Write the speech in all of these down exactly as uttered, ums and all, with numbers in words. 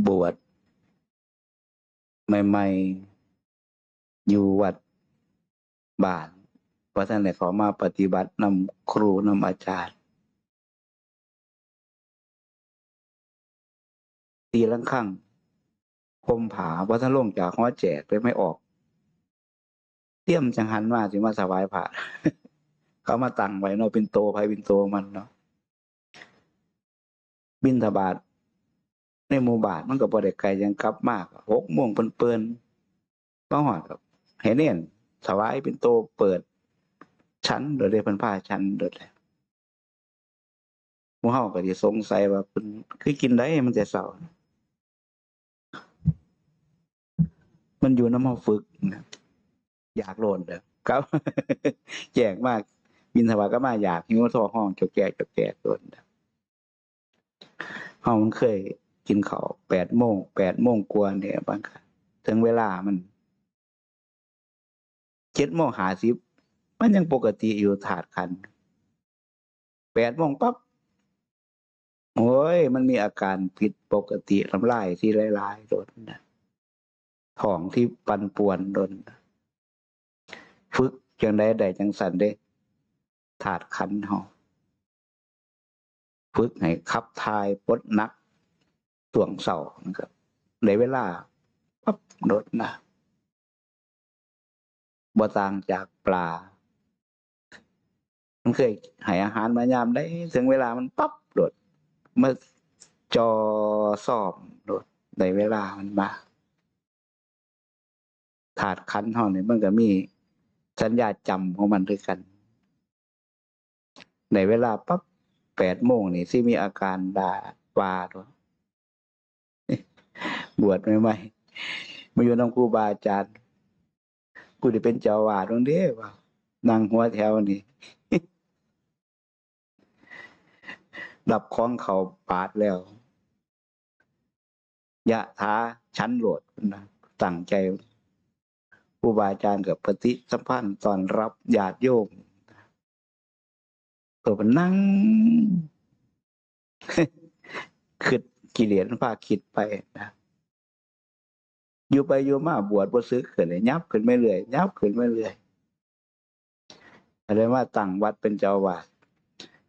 บวชใหม่ๆ อยู่วัดบ้าน บ่ทันได้เข้ามาปฏิบัตินำครูนำอาจารย์ ตีละฆัง ห่มผ้า บ่ทันลงจากหอแจกเลย ไม่ออก เตรียมจั่งหันมาสิมาถวายพระ เขามาตั้งไว้เนาะ เป็นโตไผเป็นโตมันเนาะ บิณฑบาตในหมู่บ้านมันก็บ่ได้ไกลหยัง กลับมาก็หกโมงเปิ้นๆ มาฮอดก็ให้เณรถวายเป็นโตเปิดฉันโลดเด้ เพิ่นพาฉันโลดแหละ หมู่เฮาก็สิสงสัยว่าเพิ่นคือกินได้มันแต่เช้า มันอยู่นำเฮาฝึกนะ อยากโลดเด้อ ครับ แจกมา บิณฑบาตกลับมาอยาก หิวท้องฮ้องจอกแจกจอกแจกโลดเด้อ เฮามันเคยกินข้าวแปดโมง แปดโมงกว่าเนี่ย บางครั้งถึงเวลามัน เจ็ดโมงห้าสิบ มันยังปกติอยู่ ธาตุขันธ์ แปดโมงปั๊บ โอ้ย มันมีอาการผิดปกติ น้ำลายสิไหลๆ โลดนะ ท้องสิปั่นป่วนโลดนะ ฝึกจั่งใดได้จั่งซั้นเด้ ธาตุขันธ์เฮา ฝึกให้ขับถ่ายปลดหนัก ช่วงเช้านะครับ ได้เวลาปั๊บโลดนะ บ่ต่างจากปลา มันเคยให้อาหารมายามใด ถึงเวลามันปั๊บโลด มาจ่อซ้อมโลด ได้เวลามันมา ธาตุขันธ์เฮานี่มันก็มีสัญญาจำของมันคือกัน ได้เวลาปั๊บ แปดโมงนี่สิมีอาการด่าว่าโลด บวชใหม่ๆ มาอยู่นำครูบาอาจารย์ กูได้เป็นเจ้าอาวาสโลดเด้ว่า นั่งหัวแถวนี่ รับของเข้าบาตรแล้ว ยะถาฉันโลดนะ ตั้งใจ ครูบาอาจารย์ก็ปฏิสัมพันธ์ต้อนรับญาติโยม ก็ไปนั่ง คิด กิเลสมันพาคิดไปนะ อยู่ไปอยู่มาบวชบ่สึกขึ้นเลย ยับขึ้นไปเรื่อย ยับขึ้นไปเรื่อย ก็เลยมาตั้งวัดเป็นเจ้าอาวาส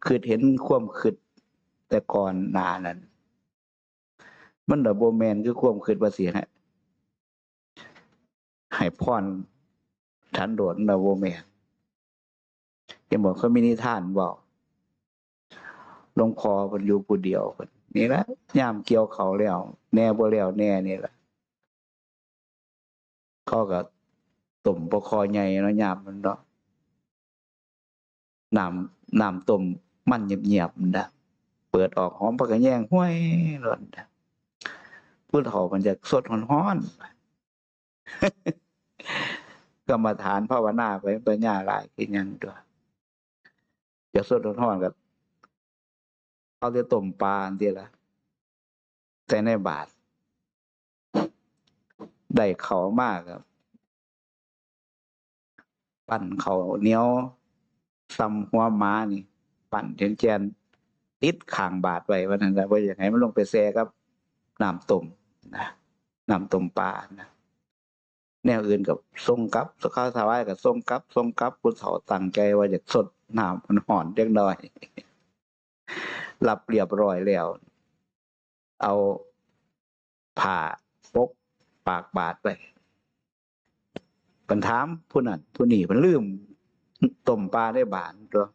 คิดเห็นความคิดแต่ก่อนหน้านั้น มันน่ะบ่แม่นคือความคิดว่าสิให้ ให้พรฉันโลด มันน่ะบ่แม่น เห็นบ่ เขามีนิทานเว้า หลวงพ่อเพิ่นอยู่ผู้เดียวเพิ่น นี่ละ ยามเกี่ยวข้าวแล้ว แหน่บ่แล้วแหน่นี่ละ เขาก็ต้มปลาคอใหญ่เนาะ ยามมันเนาะ น้ำ น้ำต้มมันเงียบๆ นั่นนะ เปิดออกหอมผักกะแยงห้วยโลดนะ ผู้เฒ่ามันอยากสดฮ้อนๆ กรรมฐานภาวนาไป ปัญญาหลายคือหยังตั๊ว อยากสดฮ้อนๆ ก็เอาแต่ต้มปลาจั่งซี้ล่ะ ใส่ในบาตร ได้ข้าวมาก็ ปั้นข้าวเหนียวส่ำหัวหมานี่ ปั้นแจ่นๆ ติดข้างบาตรไว้ว่าซั่นซะ บ่อยากให้มันลงไปแช่กับน้ำต้มนะ น้ำต้มปลานะ แนวอื่นก็ส่งกลับ ข้าวถวายก็ส่งกลับ ส่งกลับ ผู้เฒ่าตั้งใจว่าอยากสดน้ำฮ้อนๆ จักหน่อย รับเรียบร้อยแล้ว เอาผ้าปกปากบาตรไว้ เพิ่นถามผู้นั้นผู้นี้ เพิ่นลืมต้มปลาในบาตรตั๊ว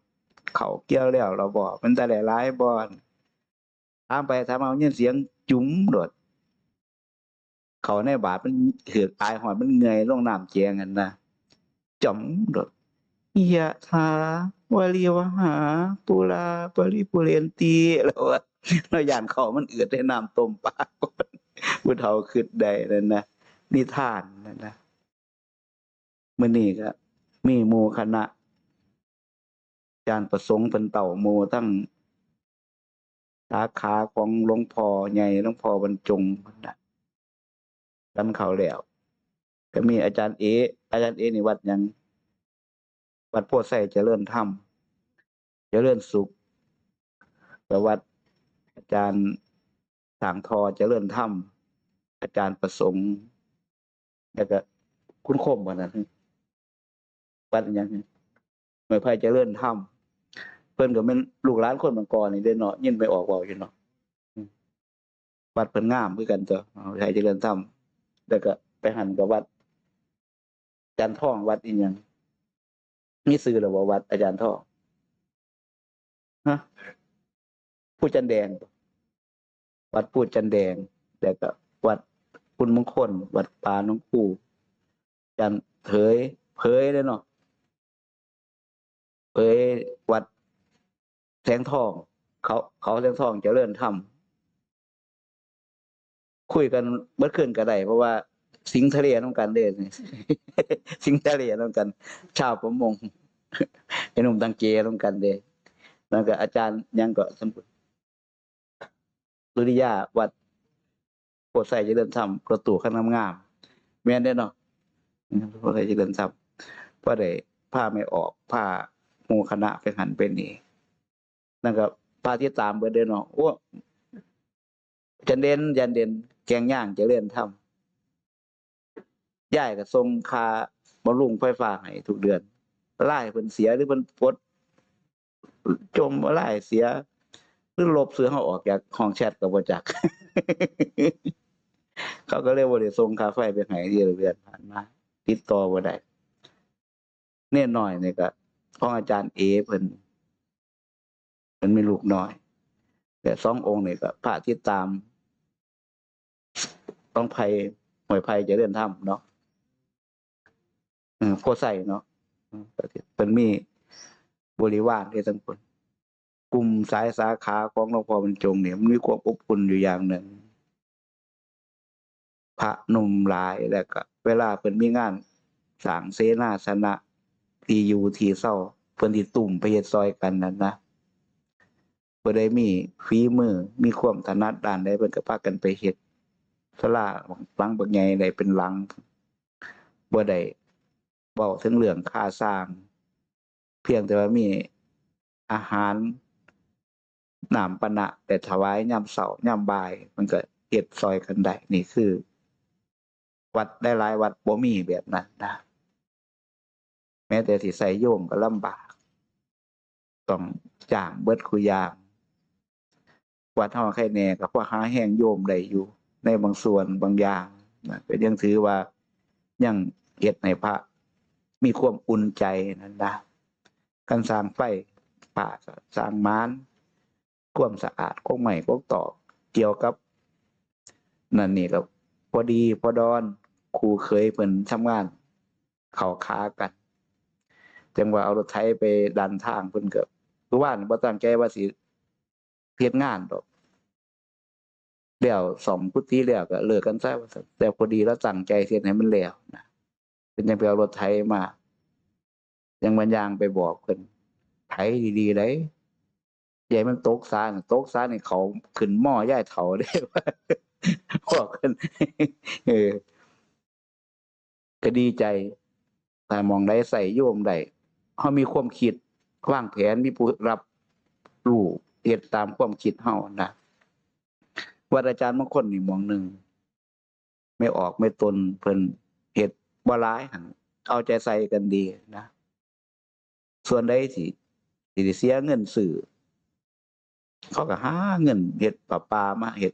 ข้าวเกี่ยวแล้วล่ะบ่ มันจะได้หลายบ่ ถามไปถามมายินเสียงจุ๋มโลด ข้าวในบาตรมันเหือกอายฮ้อน มันเงื่อยลงน้ำแจ๋งหั่นนะ จ๋อมโลด ยะถาวาริวหาปูราปริปูเรนติ แล้วว่า แล้วย้านข้าวมันอืดในน้ำต้มปลาก่อน ผู้เฒ่าคิดได้นั่นนะ นิทานนั่นนะ มื้อนี้ก็มีหมู่คณะ อาจารย์ประสงค์เพิ่นเต้าหมู่ทั้งสาขาของหลวงพ่อใหญ่ หลวงพ่อบรรจงนั่นนะ ฉันข้าวแล้ว ก็มีอาจารย์เอ อาจารย์เอนี่วัดหยัง วัดโพธิ์ไทรเจริญธรรม เจริญสุข แล้ววัดอาจารย์สังทอเจริญธรรม อาจารย์ประสงค์ แล้วก็คุณคม ว่านั้น วัดอิหยัง ห้วยไผ่เจริญธรรม เพิ่นก็แม่นลูกหลานคนบางกอกนี่เด้เนาะ ยินแม่ออกเว้าอยู่เนาะ วัดเพิ่นงามคือกันตัว ห้วยไผ่เจริญธรรม แล้วก็ไปหั่นกับวัดอาจารย์ทอง วัดอิหยัง มีชื่อแล้วบ่ วัดอาจารย์ทอง ฮะ ภูจันแดง วัดภูจันแดง แล้วก็วัดคุณมงคล วัดป่าหนองคู อาจารย์เผย เผยเลยเนาะ เผยวัดแสงทอง เขา เขาแสงทองเจริญธรรม คุยกันเบิดคืนก็ได้ เพราะว่าสิงทะเลนำกันเด้ สิงทะเลนำกัน ชาวประมง ไอ้หนุ่มตังเกนำกันเด้ แล้วก็อาจารย์หยังก็ สุริยา วัดโพธิ์ไทรเจริญธรรม รถตู้คันงามๆ แม่นเด้เนาะ อืม โพธิ์ไทรเจริญธรรม พอได้พาแม่ออก พาหมู่คณะไปหั้นไปนี่ นั่นก็พาติดตามเบิดเด้เนาะ โอ้ อาจารย์เด่น อาจารย์เด่น แกงย่างเจริญธรรม ยายก็ส่งค่าบำรุงไฟฟ้าให้ทุกเดือน ไลน์เพิ่นเสียหรือเพิ่นปลด จ่มไลน์เสีย หรือลบชื่อเฮาออกจากห้องแชตก็บ่จัก เขาก็เลยบ่ได้ส่งค่าไฟไปให้ที่เดือนผ่านมา ติดต่อบ่ได้ เนนน้อยนี่ก็ของอาจารย์เอเพิ่น เพิ่นมีลูกน้อย แต่สององค์นี่ก็พระติดตาม ของไผ่ ห้วยไผ่เจริญธรรมเนาะ เออ โพธิ์ไทรเนาะ เออ เพิ่นมีบริวารเด้ทั้งคน กลุ่มสายสาขาของหลวงพ่อบรรจงเนี่ย มันมีความอบอุ่นอยู่อย่างหนึ่ง พระหนุ่มหลาย แล้วก็เวลาเพิ่นมีงานสร้างเสนาสนะ ที่อยู่ที่เซา เพิ่นสิตุ้มไปเฮ็ดซอยกันนั่นนะ ผู้ใดมีฝีมือ มีความถนัดด้านใด เพิ่นก็พากันไปเฮ็ด ศาลาหลังบักใหญ่ได้เป็นหลัง บ่ได้เว้าถึงเรื่องค่าสร้าง เพียงแต่ว่ามีอาหาร น้ำปานะ แต่ถวายยามเช้ายามบ่าย มันก็เฮ็ดซอยกันได้ นี่คือ วัดหลายๆวัดบ่มีแบบนั้นนะ แม้แต่สิใช้โยมก็ลำบาก ต้องจ้างเบิดคุอย่าง วัดเฮาใครแน่ก็พอหาแฮงโยมได้อยู่ ในบางส่วนบางอย่างนะ ก็ยังถือว่ายังเฮ็ดให้พระมีความอุ่นใจนั่นนะ คันสร้างไฟ พระก็สร้างหมาน ความสะอาดของไม้ของตอก เกี่ยวกับนั่นนี่ก็พอดีพอดอน คู่เขยเพิ่นทำงานเข้าขากัน จั่งว่าเอารถไถไปดันทาง เพิ่นก็ คือว่าบ่ตั้งใจว่าสิเฮ็ดงานดอก แล้วซ่อมกุฏิแล้วก็เลิกกันซะว่าซั่น แต่พอดีลาวตั้งใจสิเฮ็ดให้มันแล้วนะ เพิ่นจั่งไปเอารถไถมา จั่งว่าย่างไปบอกเพิ่น ไถดีๆเด้อ อย่าให้มันตกสระ ตกสระนี่เขาขึ้นหม้อยายเฒ่าเด้ บอกเพิ่น เออ ก็ดีใจ ถ้าหม่องใดใช้โยมได้ เฮามีความคิด วางแผน มีผู้รับรู้ เฮ็ดตามความคิดเฮานะ วัดอาจารย์มงคลนี่หม่องหนึ่ง แม่ออกแม่ตนเพิ่นเฮ็ดบ่หลายหั่น เอาใจใส่กันดีนะ ส่วนใดที่ ที่ได้เสียเงินซื้อ เขาก็หาเงินเฮ็ดประปามาเฮ็ด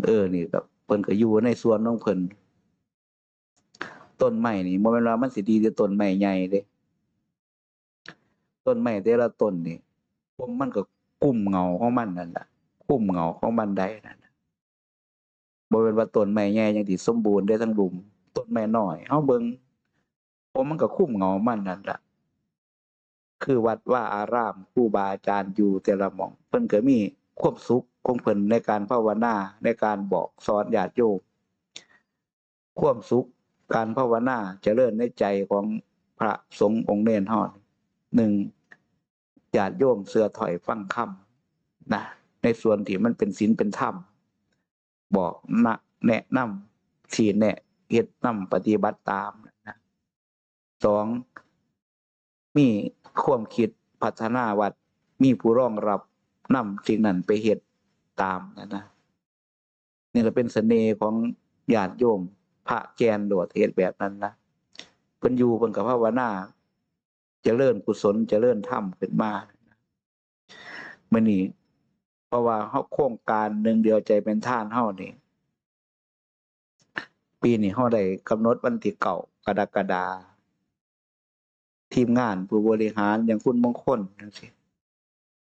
เออ นี่ก็เพิ่นก็อยู่ในส่วนของเพิ่น ต้นไม้นี่บ่แม่นว่ามันสิดีแต่ต้นไม้ใหญ่เด้ ต้นไม้แต่ละต้นนี่ มันก็คุ้มเงาของมันนั่นล่ะ คุ้มเงาของมันได้นั่นน่ะ บ่แม่นว่าต้นไม้ใหญ่จั่งสิสมบูรณ์ได้ทั้งลุ่ม ต้นไม้น้อย เฮาเบิ่ง มันก็คุ้มเงามันนั่นล่ะ คือวัดวาอาราม ครูบาอาจารย์อยู่แต่ละหม่อง เพิ่นก็มีความสุขของเพิ่นในการภาวนา ในการบอกสอนญาติโยม ความสุข การภาวนาเจริญในใจของพระสงฆ์องค์เณรเฮา หนึ่ง ญาติโยมเชื่อถ้อยฟังคำนะ ในส่วนที่มันเป็นศีลเป็นธรรม บอกนะ แนะนำ ชี้แนะ เฮ็ดนำ ปฏิบัติตามนะ สอง มีความคิดพัฒนาวัด มีผู้รองรับนำสิ่งนั้นไปเฮ็ดตามนะนะ นี่ก็เป็นเสน่ห์ของญาติโยม พระแก่นโลดเฮ็ดแบบนั้นนะ เพิ่นอยู่เพิ่นก็ภาวนา เจริญกุศล เจริญธรรมขึ้นมา มื้อนี้ เพราะว่าเฮาโครงการหนึ่งเดียวใจเป็นทานเฮานี่ ปีนี้เฮาได้กำหนดวันที่เก้ากรกฎา ทีมงานผู้บริหารอย่างคุณมงคลจังซี้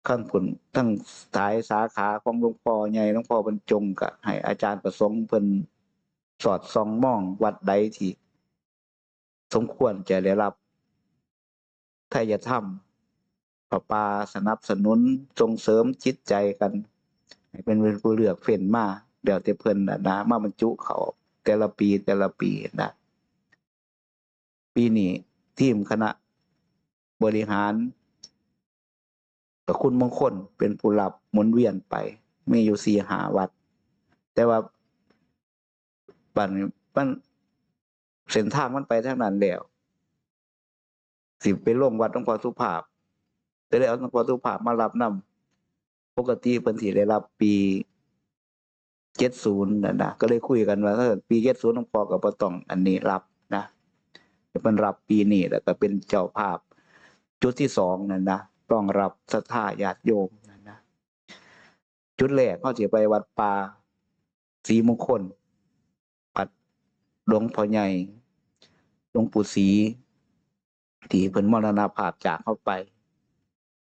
ทั้งพุ้น ทั้งสายสาขาของหลวงพ่อใหญ่ หลวงพ่อบรรจง ก็ให้อาจารย์ประสงค์เพิ่นสอดส่องมองวัดใดที่สมควรจะได้รับไทยธรรม ประปาสนับสนุนส่งเสริมจิตใจกัน ให้เป็นผู้เลือกเฟ้นมา แล้วแต่เพิ่นน่ะนะ มาบรรจุเข้าแต่ละปีแต่ละปีนะ ปีนี้ทีมคณะบริหาร ก็คุณมงคลเป็นผู้รับหมุนเวียนไป มีอยู่สี่ห้าวัด แต่ว่าบัดนี้มัน เส้นทางมันไปทางนั้นแล้ว สิไปลงวัดหลวงพ่อสุภาพ แต่ได้เอาหลวงพ่อสุภาพมารับนำ ปกติเพิ่นสิได้รับปีเจ็ดศูนย์นั่นนะ ก็เลยคุยกันว่า ถ้าปีเจ็ดศูนย์หลวงพ่อก็บ่ต้องอันนี้รับนะ เพิ่นรับปีนี้ แล้วก็เป็นเจ้าภาพจุดที่สองนั่นนะ ต้อนรับศรัทธาญาติโยมนั่นนะ จุดแรกเฮาสิไปวัดป่าศรีมงคล วัดหลวงพ่อใหญ่ หลวงปู่ศรี ที่เพิ่นมรณภาพจากเฮาไป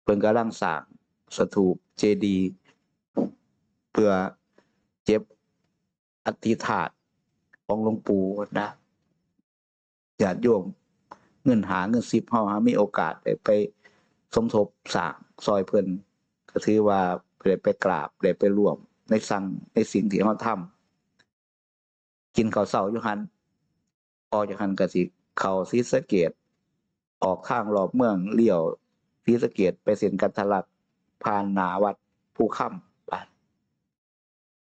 เพิ่นกำลังสร้างสถูปเจดีย์ เพื่อเก็บอัฐิธาตุของหลวงปู่นะ ญาติโยม เงินห้าเงินสิบเฮาหามีโอกาสได้ไปสมทบสร้างซอยเพิ่น ก็ถือว่าได้ไปกราบ ได้ไปร่วมในสั่ง ในสิ่งที่เฮาทำ กินข้าวเช้าอยู่หั่น ออกจากหั่นก็สิเข้าศรีสะเกษ ออกทางรอบเมือง เลี้ยวศรีสะเกษไปเส้นกันทะลัก ผ่านหน้าวัดภูคำ ไป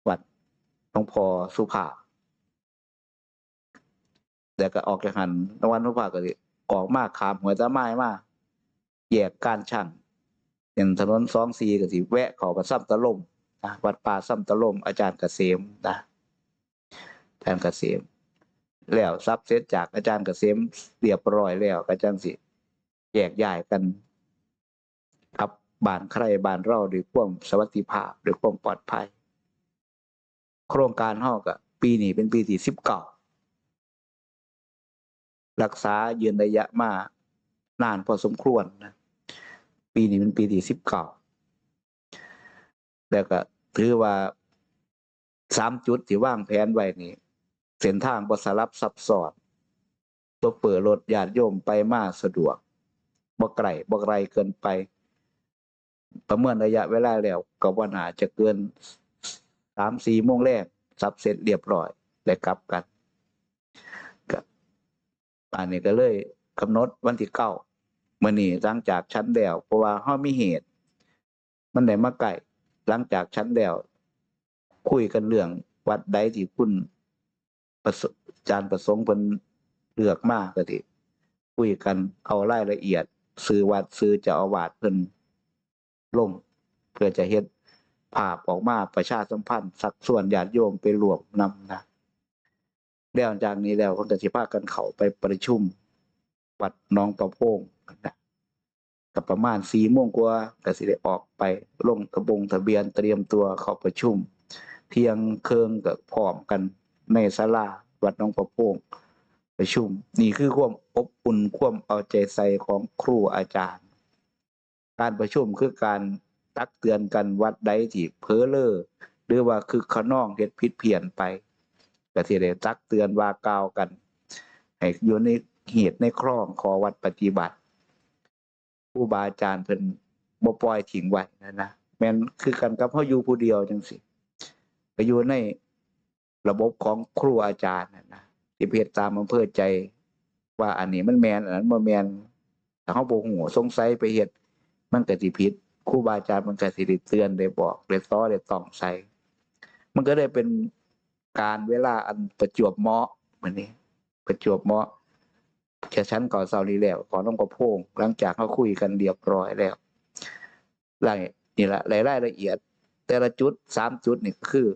วัดหลวงพ่อสุภาพ แล้วก็ออกจากหั่น วัดหลวงพ่อสุภาพก็สิออกมาข้ามห้วยตะไม้มา แยกก้านช่าง เป็นถนนสองสี่ ก็สิแวะเข้าวัดซำตะลมนะ วัดป่าซำตะลม อาจารย์เกษมนะ อาจารย์เกษม แล้วสับเสร็จจากอาจารย์เกษมเรียบร้อยแล้ว ก็จั่งสิแยกย้ายกันกลับบ้านใครบ้านเราด้วยความสวัสดิภาพ ด้วยความปลอดภัย โครงการเฮาก็ปีนี้เป็นปีที่สิบเก้า รักษายืนระยะมานานพอสมควรนะ ปีนี้เป็นปีที่สิบเก้า แล้วก็ถือว่าสามจุดที่วางแผนไว้นี่ เส้นทางบ่สลับซับซ้อน โชเฟอร์รถญาติโยมไปมาสะดวก บ่ไกล บ่ไกลเกินไป ประเมินระยะเวลาแล้วก็บ่น่าจะเกินสามสี่โมงแลง สับเสร็จเรียบร้อย ได้กลับกัน ก็ อันนี้ก็เลยกำหนดวันที่เก้า มื้อนี้หลังจากฉันแล้ว เพราะว่าเฮามีเหตุ มันได้มาใกล้ หลังจากฉันแล้ว คุยกันเรื่องวัดใดที่คุณประส- อาจารย์ประสงค์เพิ่นเลือกมา ก็สิคุยกันเอารายละเอียด ชื่อวัด ชื่อเจ้าอาวาสเพิ่นลง เพื่อจะเฮ็ดภาพออกมาประชาสัมพันธ์ ชักชวนญาติโยมไปร่วมนำนะ แล้วจากนี้แล้วเพิ่นก็สิพากันเข้าไปประชุมวัดหนองประโพงนะ ก็ประมาณสี่โมงกว่า ก็สิได้ออกไปลงทะบงทะเบียน เตรียมตัวเข้าประชุม เที่ยงครึ่งก็พร้อมกันในศาลาวัดหนองประโพงประชุม นี่คือความอบอุ่น ความเอาใจใส่ของครูอาจารย์ การประชุมคือการตักเตือนกัน วัดใดที่เผลอเรอ หรือว่าคึกคะนองเฮ็ดผิดเพี้ยนไป ก็สิได้ตักเตือนว่ากล่าวกัน ให้อยู่ในเหตุในครองข้อวัดปฏิบัติ ครูบาอาจารย์เพิ่นบ่ปล่อยทิ้งไว้นะนะ แม่นคือกันกับเฮาอยู่ผู้เดียวจั่งซี้ ก็อยู่ในระบบของครูอาจารย์น่ะนะ สิไปเฮ็ดตามอำเภอใจ ว่าอันนี้มันแม่น อันนั้นบ่แม่น ถ้าเฮาบ่ฮู้ สงสัยไปเฮ็ด มันก็สิผิด ครูบาอาจารย์มันก็สิได้เตือน ได้บอก ได้ต่อ ได้ต้องใส่ มันก็ได้เป็นการเวลาอันประจวบเหมาะ มื้อนี้ประจวบเหมาะ แค่ฉันข้าวเช้านี้แล้ว ขอหลวงพ่อโพง หลังจากเฮาคุยกันเรียบร้อยแล้ว ไล่ นี่ละ ไล่รายละเอียด แต่ละจุด สามจุดนี่ก็คือ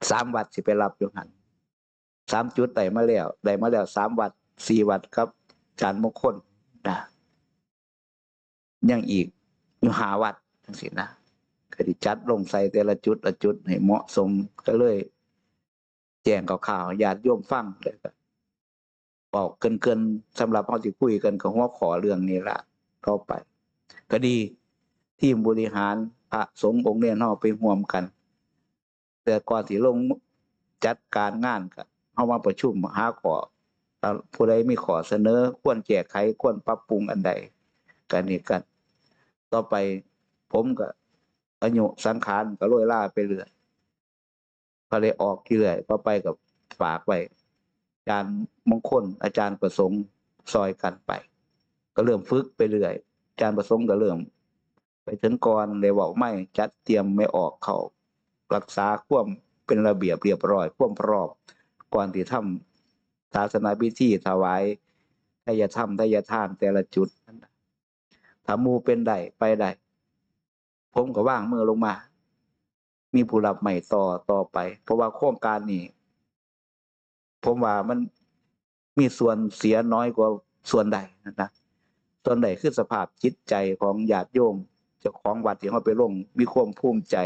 สามวัดสิไปรับอยู่หั่น สามจุดได้มาแล้ว ได้มาแล้วสามวัด สี่วัดกับอาจารย์มงคลนะ ยังอีกอยู่ห้าวัดจังซี้นะ ก็สิจัดลงใส่แต่ละจุดละจุดให้เหมาะสม ก็เลยแจ้งข่าวๆให้ญาติโยมฟัง แล้วก็บอกเกริ่นๆ สำหรับเฮาสิคุยกันก็หัวข้อเรื่องนี้ละ ต่อไป ก็ดี ทีมบริหารพระสงฆ์องค์เณรเฮาไปร่วมกัน แต่ก่อนสิลงจัดการงานก็เฮามาประชุมหาข้อ ผู้ใดมีข้อเสนอควรแก้ไขควรปรับปรุงอันใด กันนี่กัน ต่อไปผมก็อายุสังขารก็โรยลาไปเรื่อย ก็เลยออกอยู่เรื่อย ต่อไปก็ฝากไว้ อาจารย์มงคล อาจารย์ประสงค์ ซอยกันไป ก็เริ่มฝึกไปเรื่อย อาจารย์ประสงค์ก็เริ่ม ไปถึงก่อนได้เว้าไมค์ จัดเตรียมไมค์ออกเข้า รักษาความเป็นระเบียบเรียบร้อย ความพร้อม ก่อนที่ทำศาสนพิธีถวายไทยธรรมไทยทานแต่ละจุด ถ้าหมู่เป็นได้ไปได้ ผมก็วางมือลงมา มีผู้รับไม้ต่อต่อไป เพราะว่าโครงการนี้ ผมว่ามันมีส่วนเสียน้อยกว่าส่วนได้นะ ส่วนได้คือสภาพจิตใจของญาติโยม เจ้าของวัดที่เฮาไปลง มีความภูมิใจ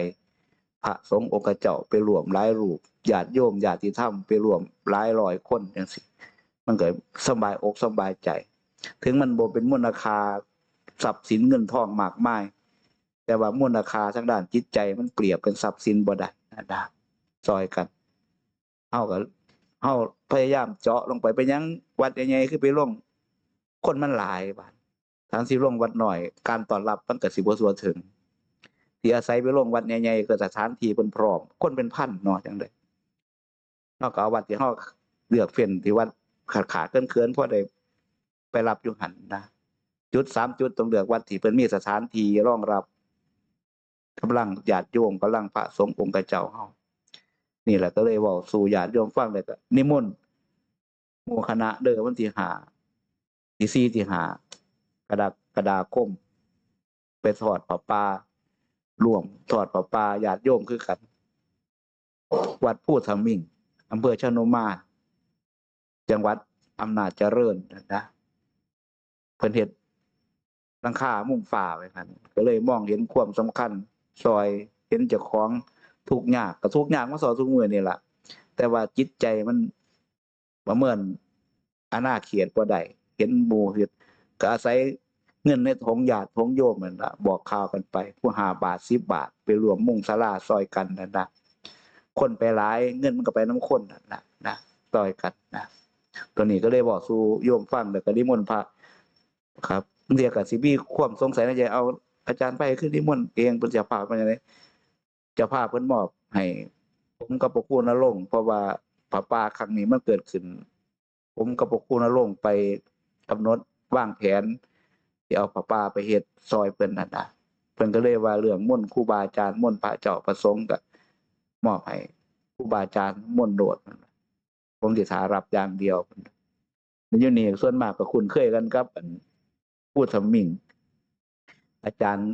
พระสงฆ์องค์เจ้าไปร่วมหลายรูป ญาติโยมญาติธรรมไปร่วมหลายร้อยคนจังซี้ มันก็สบายอกสบายใจ ถึงมันบ่เป็นมูลค่าทรัพย์สินเงินทองมากมาย แต่ว่ามูลค่าทางด้านจิตใจมันเปรียบเป็นทรัพย์สินบ่ได้นะ ซอยกัน เฮาก็ เฮาพยายามเจาะลงไป เป็นหยังวัดใหญ่ๆคือไปลง คนมันหลายบาด ถ้าสิลงวัดน้อย การต้อนรับมันก็สิบ่ทั่วถึง ที่อาศัยไปลงวัดใหญ่ๆ ก็สถานที่เพิ่นพร้อม คนเป็นพันเนาะ จั่งใด เฮาก็เอาวัดที่เฮาเลือกเฟ้น ที่วัดขาดๆเขินๆ พอได้ไปรับอยู่หั่นนะ จุดสามจุดต้องเลือกวัดที่เพิ่นมีสถานที่รองรับกำลังญาติโยม กำลังพระสงฆ์องค์เจ้าเฮา นี่แหละก็เลยเว้าสู่ญาติโยมฟัง แล้วก็นิมนต์หมู่คณะเด้อ วันที่ห้า ที่สี่ ที่ห้า กรกฎาคม ไปทอดผ้าป่า ร่วมทอดผ้าป่าญาติโยมคือกัน วัดภูทมิง อำเภอชะนุมาน จังหวัดอำนาจเจริญนะ เพิ่นเฮ็ดหลังคามุงฟ้าไว้หั่น ก็เลยมองเห็นความสำคัญ ซอย เห็นเจ้าของทุกข์ยาก ก็ทุกข์ยากมาซอทุกมื้อนี่ล่ะ แต่ว่าจิตใจมันประเมินอาณาเขตบ่ได้ เห็นหมู่เฮ็ด ก็อาศัยเงินในของญาติของโยมนั่นล่ะ บอกข่าวกันไป ผู้ห้าบาท สิบบาท ไปร่วมมุงศาลาซอยกันนั่นนะ คนไปหลาย เงินมันก็ไปนำคนนั่นล่ะนะ ซอยกันนะ ตัวนี้ก็เลยบอกสู่โยมฟัง แล้วก็นิมนต์พระ ครับ บางเทื่อก็สิมีความสงสัยในใจ เอา อาจารย์ไพคือนิมนต์เอง เป็นเจ้าภาพมาจั่งใด เจ้าภาพเพิ่นมอบให้ผมกับพระครูณรงค์ เพราะว่าผ้าป่าครั้งนี้มันเกิดขึ้น ผมกับพระครูณรงค์ไปกำหนดวางแผนสิเอาผ้าป่าไปเฮ็ดซอยเพิ่นนั่นนะ เพิ่นก็เลยว่าเรื่องมนต์ครูบาอาจารย์ มนต์พระเจ้าพระสงฆ์ก็มอบให้ครูบาอาจารย์มนต์โลด ผมสิท่ารับอย่างเดียว อยู่นี่ส่วนมากก็คุ้นเคยกันกับ อัน ภูทมิง อาจารย์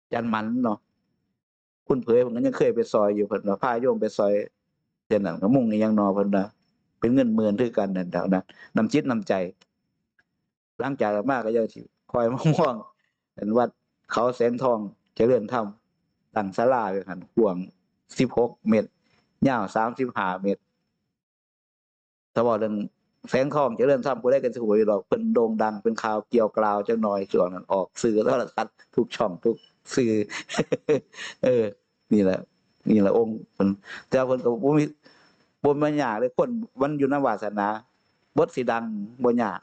อาจารย์หมันเนาะ คุณเผยเพิ่นก็ยังเคยไปซอยอยู่ เพิ่นว่าพาโยมไปซอย เช่นนั้นก็มุงอีหยังหนอ เพิ่นว่าเป็นเงินหมื่นคือกันนั่นแหละนะ น้ำจิตน้ำใจ หลังจากนั้นมาก็ยังสิคอยมามอง เป็นวัดเขาแสงทองเจริญธรรม ตั้งศาลาไว้หั่น กว้างสิบหกเมตร ยาวสามสิบห้าเมตร ถ้าเว้าเรื่องแสงทองเจริญธรรม ผู้ใดก็สิฮู้อยู่ดอก เพิ่นโด่งดังเป็นข่าวเกี่ยวกล่าวจักหน่อย ช่วงนั้นออกสื่อโทรทัศน์ทุกช่องทุกสื่อ เออ นี่แหละ นี่แหละองค์เพิ่น แต่ว่าเพิ่นก็บ่มี บ่แม่นยากเลย คนมันอยู่นำวาสนา บทสิดังบ่ยาก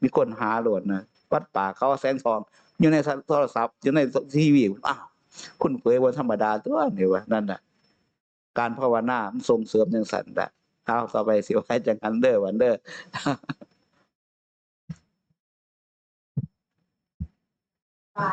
มีคนหาโลดนะ วัดป่าเขาแสงทอง อยู่ในโทรศัพท์ อยู่ในทีวี อ้าว คุณเผยบ่ธรรมดาตั๊วนี่ว่า นั่นน่ะ การภาวนามันส่งเสริมจั่งซั้นล่ะ เอา ต่อไปสิว่าจั่งซั้นเด้อ หวันเด้อ ค่ะ